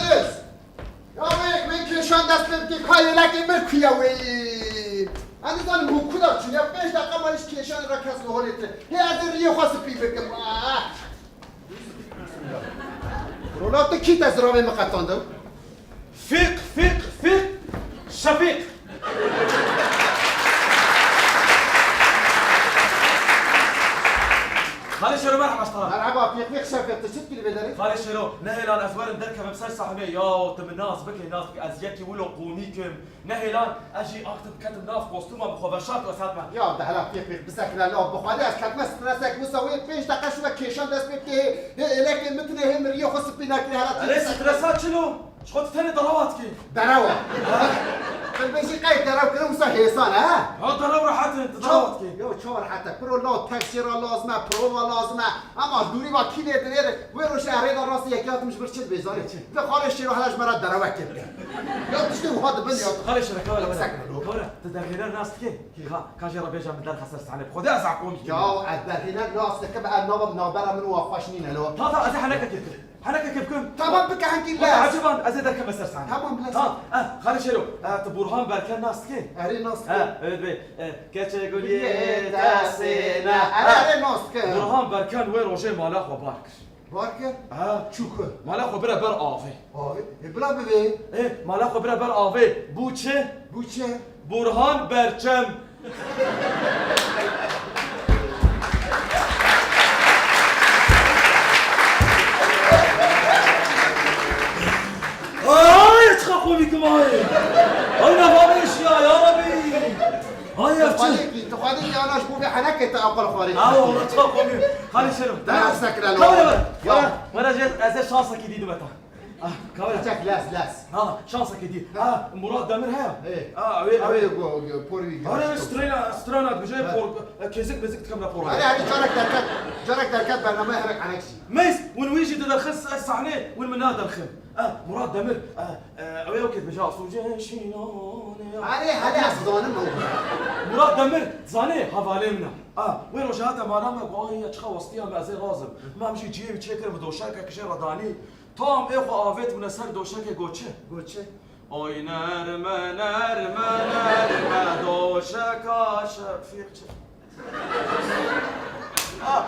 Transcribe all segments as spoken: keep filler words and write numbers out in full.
Ya wê, wê kêşan dest pê bike, ka yêlekê min kuye wê. Ez nizanim hûn ku de çûn ya, pênc deqa me hiç kêşanê re kes li holê tê. Hê ez ê riyê xwe spî bikim. Ah! Rola tu kî te ziravê min qetande? Fîq, fîq, fîq, Şefîq. Xalê Şero, merhaba ji te re. Merhaba, fîq, fîq, Şefîq, tu çi dikî li vê derê? Xalê Şero, nehêlan ez werim derkevim ser sahnê. Ya, tu min nas bikî, nas bikî, ez yekî wilo komîk im. Nehêlan, ez jî aktif ketim nav kostûma min, xwe veşart wesat me. Ya, de hela fîq, fîq, bisekine la, bi Xwedê ez ketime stresek, wisa wê pênc deqe şûna kêşan dest pê bike, hê, hê êlekê min tine, hê min riyê xwe spî nekirî, hela tu Erê, bisekine. Stresa çilo? Ji xwe tu tenê derewa dikî. Derewa. Ha? Dilbêjî qey derew kirin wisa hêsan e, ha? Ha, derew rehet e, tu derewa dikî. Yo, çawa rehet e? Kuro la, teksîra lazim e, prova lazim e. Ama dûrî va kî lê dinêre, wê rojê erê de rastî yekî hatim ji vir çi dibê zanî? Çi? Di Xalê Şêro hela ji me re derewekê bike. Ya tiştê wiha dibin ya. Xalê Şêro, kawere, kawere. Kawere, tu derhêner nas dikî? Kî? Ka, ka jê re bêje min derxe ser sahnê. Bi Xwedê ez aqomî kim. Ya ez derhêner nas dikim, ev nava navbera min û xweş nîne lo. Ta, ta, ez ê henekekê bikim. Henekekê bikim. Tamam, bike henkî lez. Eceban, ez ê derkeme ser sahnê. Tamam, lez. Tamam, eh, Xalê Şêro, eh, tu Burhan Berken nas dikî? Erê nas dikim. Eh, evet, bê, eh, Keçê guliyê te sêne. Erê, erê, nas dikim. Burhan Berken wê rojê mala xwe bar kir. Bar kir? Ha. Çû ku? Mala xwe bire ber avê. Avê? E, bila bivê. E, mala xwe bire ber avê. Bû çi? Bû çi? Burhan Berçem. Ay, çiqa komîk im ay. Ay, nava min eşiya, ya Rabî. Ay, ya çi? Tu xwedî, tu xwedî ya na ji bo vê henekê te aqil xwarê. Ha, wala, çiqa komîk. Xalê Şêro. Te hasta kira lo. Kamera ver. Ya. Wala, wala, ez ê şansekî dî dime ta. Ah, kamera. Çek, lez, lez. Ha, şansekî dî. Ha. Ha, Murat Demir heye. Ê. Ha, ew ê, ew ê. Ew ê go, go, porî. Hare, strana, strana dibêje, ha, por, e, kêzik mêzik dikim rapor. Hare, hare, carek derket, carek derket bernameyê herek enek jî. Meys, win wî jî diderxin ser sahnê, win min naderxin. Eh, Murat Demir, eh, eh, ew ê ew kê dibêje, Asûcê şînanê ya. Hare, hare, ez zanim ew. Murat Demir, zanê, hevalê min e. Ah, wê rojê hate mala me, got, "Ay, ya çiqa westiya me, ez ê razim." Mam jî cihê wî çêkir, bi doşekek jê re danî. Tam ê xwe avêtibûne ser doşekê, got çi? Got çi? Oy nerme, nerme, nerme, doşeka Şefîq çi? Ah.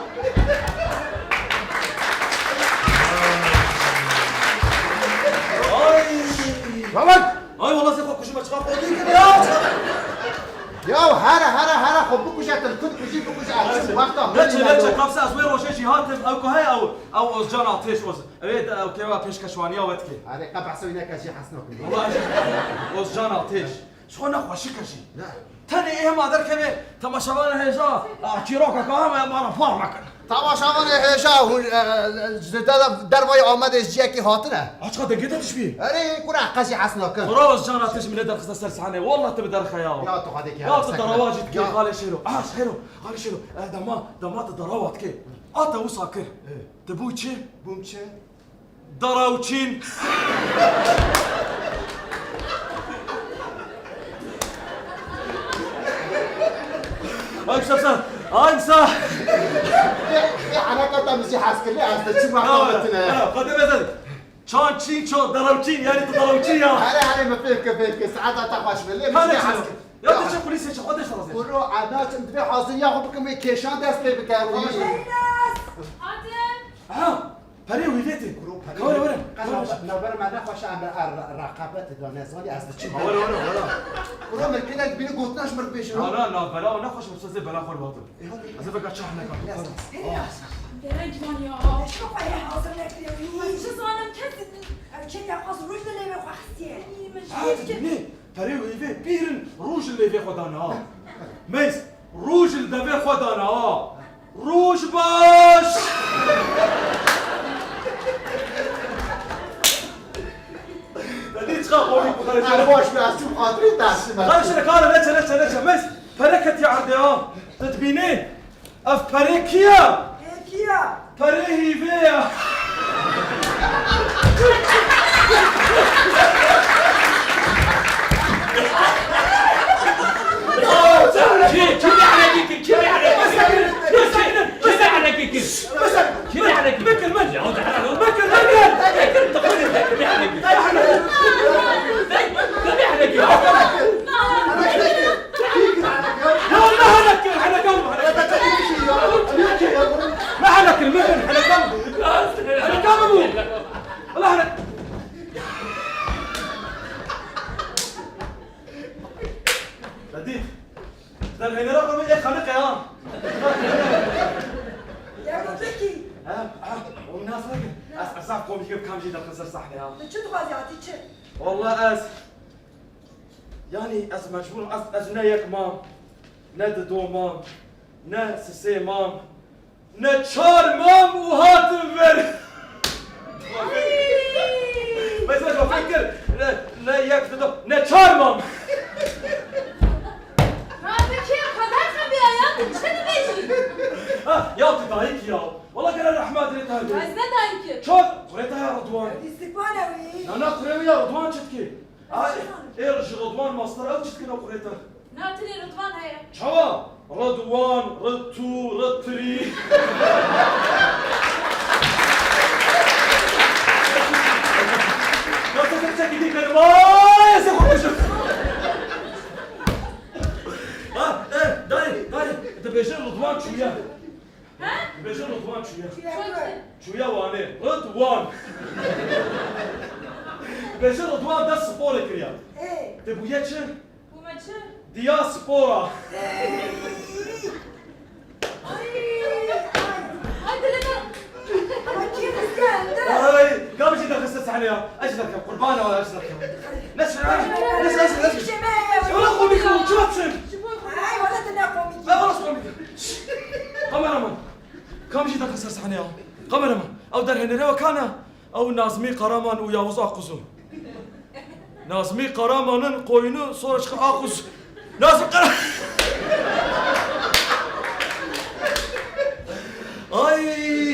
Ay. Rabat! Ay, wala sê xwe kujime, çiqa xwe dî kir ya. Ya here, here, here, xwe bikuje, tu li ku dikujî, bikuje, ez çi wexta. Neçe, neçe, kapsa, ez wê rojê jî hatim, ew ku heye, ew, ew Ozcan Ateş, Oz-, Ew ê de ew kêwa pêşkeşwaniya we dike. Erê, qe behsa wî neke jî hes nakim. Wala jî Ozcan Ateş. Ji xwe nexweşik e jî. Ne. Tenê ê hema derkeve temaşevanê hêja, a, çîrokeke hema mara par mekin. Temaşevanê hêja hûn, e, e, ji de-, dervayê Amedê ji ciyekî hatine. Açka dengê te tişbî. Erê, kura qe jî hes nakin. Xwera Ozcan Ateş min ê derxiste ser sahnê. Wallah tu bi derxe ya. Ya tu xwedê ki. Ya tu derawa jî dikê, Xalê Şêro. Ah, Şêro, Xalê Şêro. E, dema, dema tu derawa dikê. A te wisa kir. E. Tu bû çi? Bûm çi? Darawçîn. Ay, kısa, kısa. Ay, kısa. Vê, vê alaka tam bizi haskirli, aslında çi Ya, mahvetine. Ya, Fatih Bey, çan çîn, çan, darawçîn, yani tu darawçîn ya. Hele, hele, me fêr ke, fêr ke, saeta ta xweş be, lê Hadi bizi çilo. Haskir. Ya, Ya. tu çi kulîsê çi, xwe de şarazê. Kuro, a, naçim, divê haziriya xwe bikim, wê kêşan dest pê bike, wî. Adem. Ha. Perê wî vê tê. Kuro, perê. Kawre were. Qe navbera me nexweş e, em re, re, reqabet da nezanî ez diçim. Were, were, were. Kuro, min kêlek bîne gotina ji min re bêjin. Na, na, navbera we nexweş e, sazê bela xwe li vat. E, hadi. Ez ê veka çax neka. Yes, yes. Aa. Gerek ciwan ya. Eşko xwe yê hazir nekiriye. Çi zanim kes. Ev çêke xwest rûj li lêvê xwe xistiye. Min Ha, jî tu dibînî? Perê wî vê pîr in rûj li lêvê xwe dana. Mêz, rûj li devê xwe dana. Roj baş! Te dî çiqa xorî ku xerê Ay, xerê. Boş ver, ez çûm xatirê te, ez çûm, ez Xerê çûm. Şerê, kare, neçe, neçe, neçe, mêz, pere ketiye erdê ha. Tu dibînî? Ev perê kî ye? Perê kî ye? Perê hîvê ye. Kî, kî vê erekî kir? Kî vê erekî kir? Kî, kî, kî vê erekî kir? Kî vê erekî kir? Bikir min. Ya, de herhalde. Bikir, bikir. Bikir, tu xwedê bikir, vê erekî kir. Wala here. Redîf. Derhênera xwe ê xeniqe ha. Ya Rafiki. Ha, ha, o nas nake. Ez, ez zaf komîk im, kam jî derxin ser sahne ya. Tu çi dixwazî hatî çi? Wala ez, yanî ez mecbûr im, ez, ez ne yek mam, ne dido mam, ne sisê mam, ne çar mam û hatim vir. Mesela bak fikir, ne, ne yek dido, ne çar mam. Rafiki, xwe derxin bê ya, tu çi dibêjî? Ha, ya tu dayik ya. Wala gere rehmet rê te. Ez ne dayik im. Çar, kurê te ya Ridwan. Îstikbal ew î. Na, na, kurê wî ya Ridwan çi dikê? Ay, ê ji Ridwan mastir ew çi dikin ew kurê te? Na, tirî Ridwan heye. Çawa? Ridwan, Ritu, Ritrî. Nasıl bir çekildi benim? Ay, ez ê xwe kujim. Ha, e, dayê, dayê, dibêjin Ridwan çûye. He? Dibêjin Ridwan çûye. Çûye ku? Çûye Wanê. Ridwan. Dibêjin Ridwan dest sporê kiriye. Ê. Te bûye çi? Bûme çi? Diaspora. Ay, ay. Ay, dilê min. Ay, kê rizgend? Ay, kam jî derxiste sehne ya. Ez jî derkem, qurbana wala ez jî derkem. Ne sehne? Ne sehne? Ne sehne? Wala komîk bû, çima diçin? Ay, wala tu ne komîk. Ay, wala komîk. Şşş. Kameraman. Kam jî derxin ser sehne ya. Kameraman. Ew derhênere we kan e? Ew Nazmî Karaman û Yavuz Akkuzu. Nazmî Karaman'ın koyunu sonra çıkıp Akkuz. Nazmî Kara-, Ay,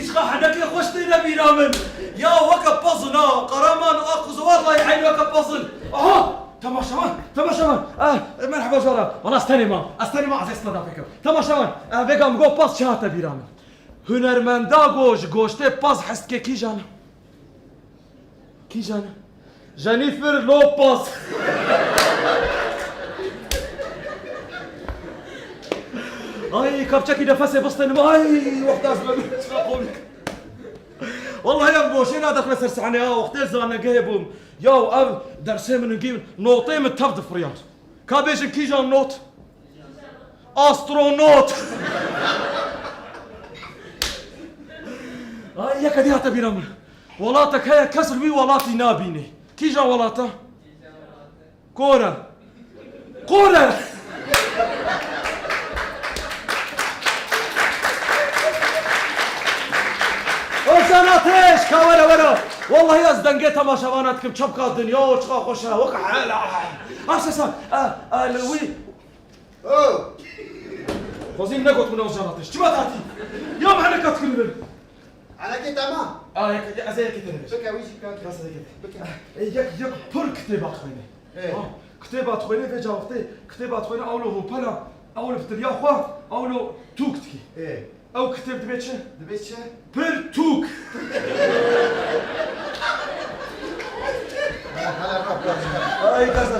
çiqa hendekê xweş têne bîra min. Ya weke pezin ha. Karaman û Akkuz, wallahî eyn weke pezin. Aha! Temaşevan, temaşevan. Eh, merheba jara. Wala ez tenê mam. Ez tenê mam, ez ê standupê kim. Temaşevan. Eh, vêga min got pez çi hate bîra min. Hunermenda go ji goştê pez hez dike kîjan e? Kîjan e? Jennifer Lopez. Ay, kapçekî nefesê bistînim. Ay, wexta ez me çiqa komîk. Wallahî em boşê nadixme ser sehne ya. Wextê zanegehê bûm. Ya ev dersê min hingî notê min tev difiriyand. Ka bêjin kîjan not? Astronot. Ay, yeke dî hate bîra min. Welatek heye kes li wî welatî nabînê. Kîjan welata? Kore. Kore. Ozan Ateş, ka were, were. Wallahî ez dengê temaşevana dikim, çepka dinya û çiqa xweş e, wek hela. Asesa, e, e, li wî. Oh! Xwezî negot min Ozan Ateş. Çima tatî? Ya me heneka dikirî bin. Henekê te ma? A, yek, ez ê yekê te dibêjim. Bike, wî jî bike. Bas ez ê yekê te. Bike. E, yek, yek pir kitêba dixwêne. Ê. Ha, kitêba dixwêne, vêca wextê kitêba dixwêne, ewlo hopela, ewlo bi tiriya xwe, ewlo tûk dikî. Ê. Ew kitêb dibê çi? Dibê çi? Pirtûk. Hele, hele, rap, rap. Ay, gaza.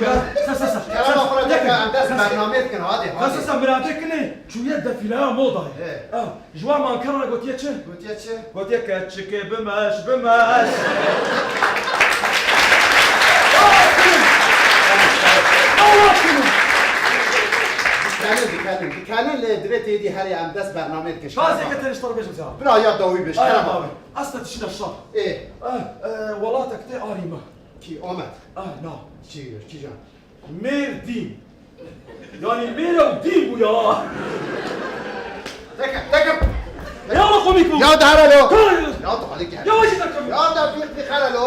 Ya, sa, sa, sa. Kerema xwe re deke, em dest bernameyê dikin, hadi, hadi. Sa, sa, sa, miradê kinê, çûye defîleya modayê. Ê. Ew, ji wan mankeran re gotiye çi? Gotiye çi? Gotiye keçikê bimeş, bimeş. Dikenin, dikenin, dikenin, lê divê têdî herê em dest bernameyê dikin. Bazê ke tenê ji te re bêjim zira. Bira ya dawî bêj, kerema. Ay, kerema. Asta dişîne şer. Ê. Eh, eh, welatek tê arî me. Kî, Amed? Ah, na. Çi, kîjan? Mêr dîn. Yanî mêr ew dîn bû ya. Teke, teke. Ya komîk bû. Ya dara lo. Kar. Ya tu halî gel. Ya jî derkevin. Ya da bir, bir kara lo.